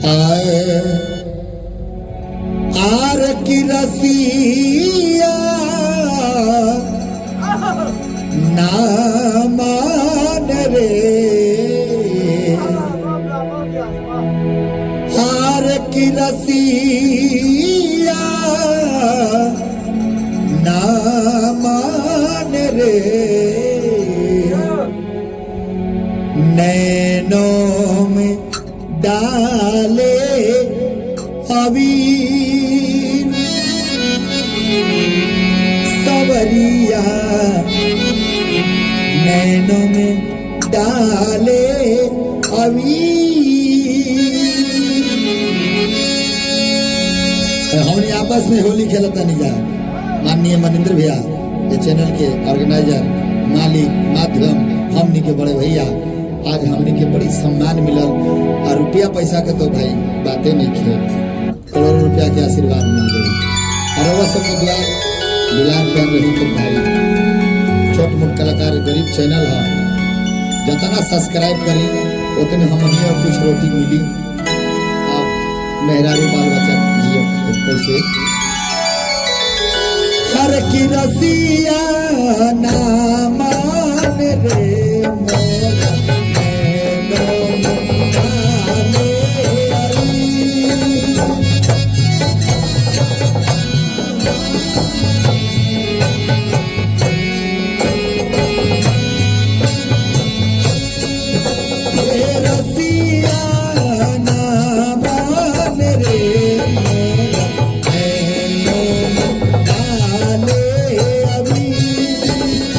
आए आर की रसिया ना मान रे, हार की रसिया ना मान रे, नैनों में डाले अबीर सवरिया, नैनों में डाले अबीर। हमने आपस में होली खेलता नहीं जा। माननीय मनिंद्र भैया, ये चैनल के ऑर्गेनाइजर, मालिक, माध्यम, हमनी के बड़े भैया, आज हमनी के बड़ी सम्मान मिलल और रुपया पैसा के तो भाई बातें नहीं खे, करोड़ों रुपया के आशीर्वाद मिल गई और वह सबके दुआ दुलार प्यार रही। तो भाई छोट मोट कलाकार गरीब चैनल है, जितना सब्सक्राइब करी उतने हमनी और कुछ रोटी मिली, आप मेहरारू बाल बच्चा जियो कैसे। हर की रसिया ना मान रे मोरा, नैनों में डाले अबीर। हे रसिया ना मान रे मोरा, नैनों में डाले अबीर।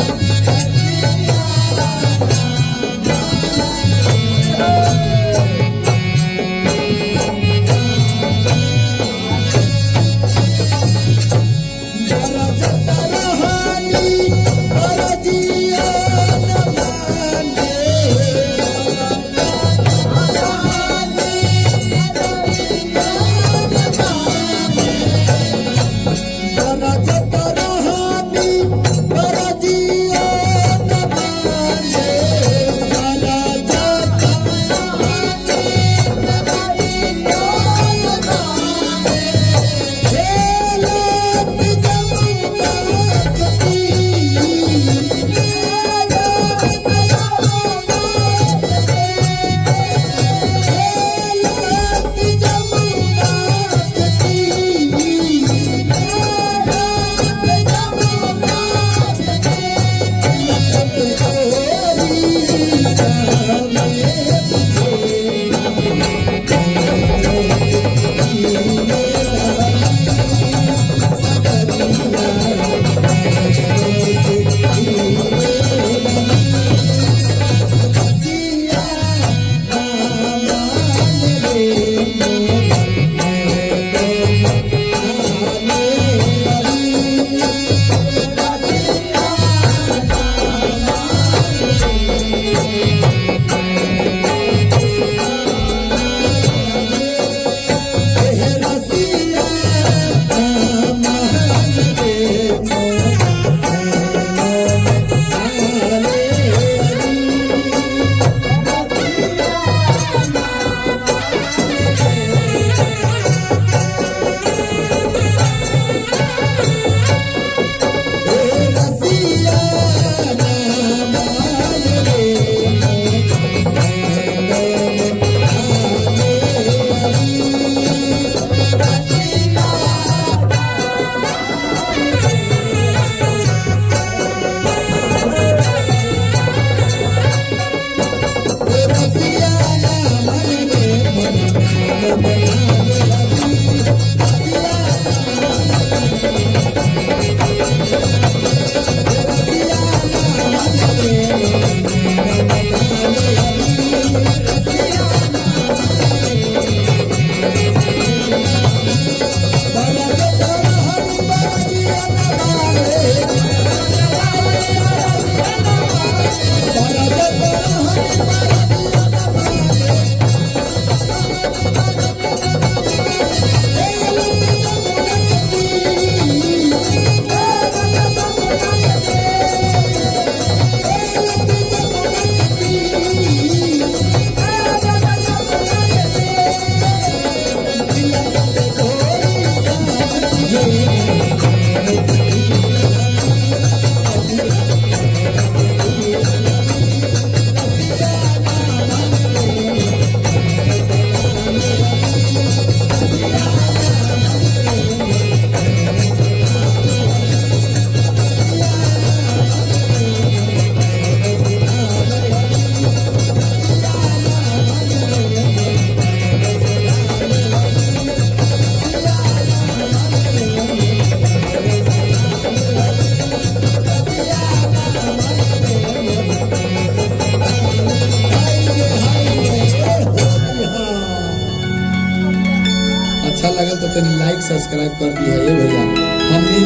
अच्छा लगल तो तनी लाइक सब्सक्राइब कर दिया ये भैया। हमने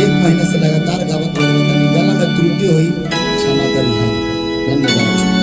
एक महीने से लगातार गावत रहे, तनी गला में त्रुटि हुई क्षमा करी है। धन्यवाद।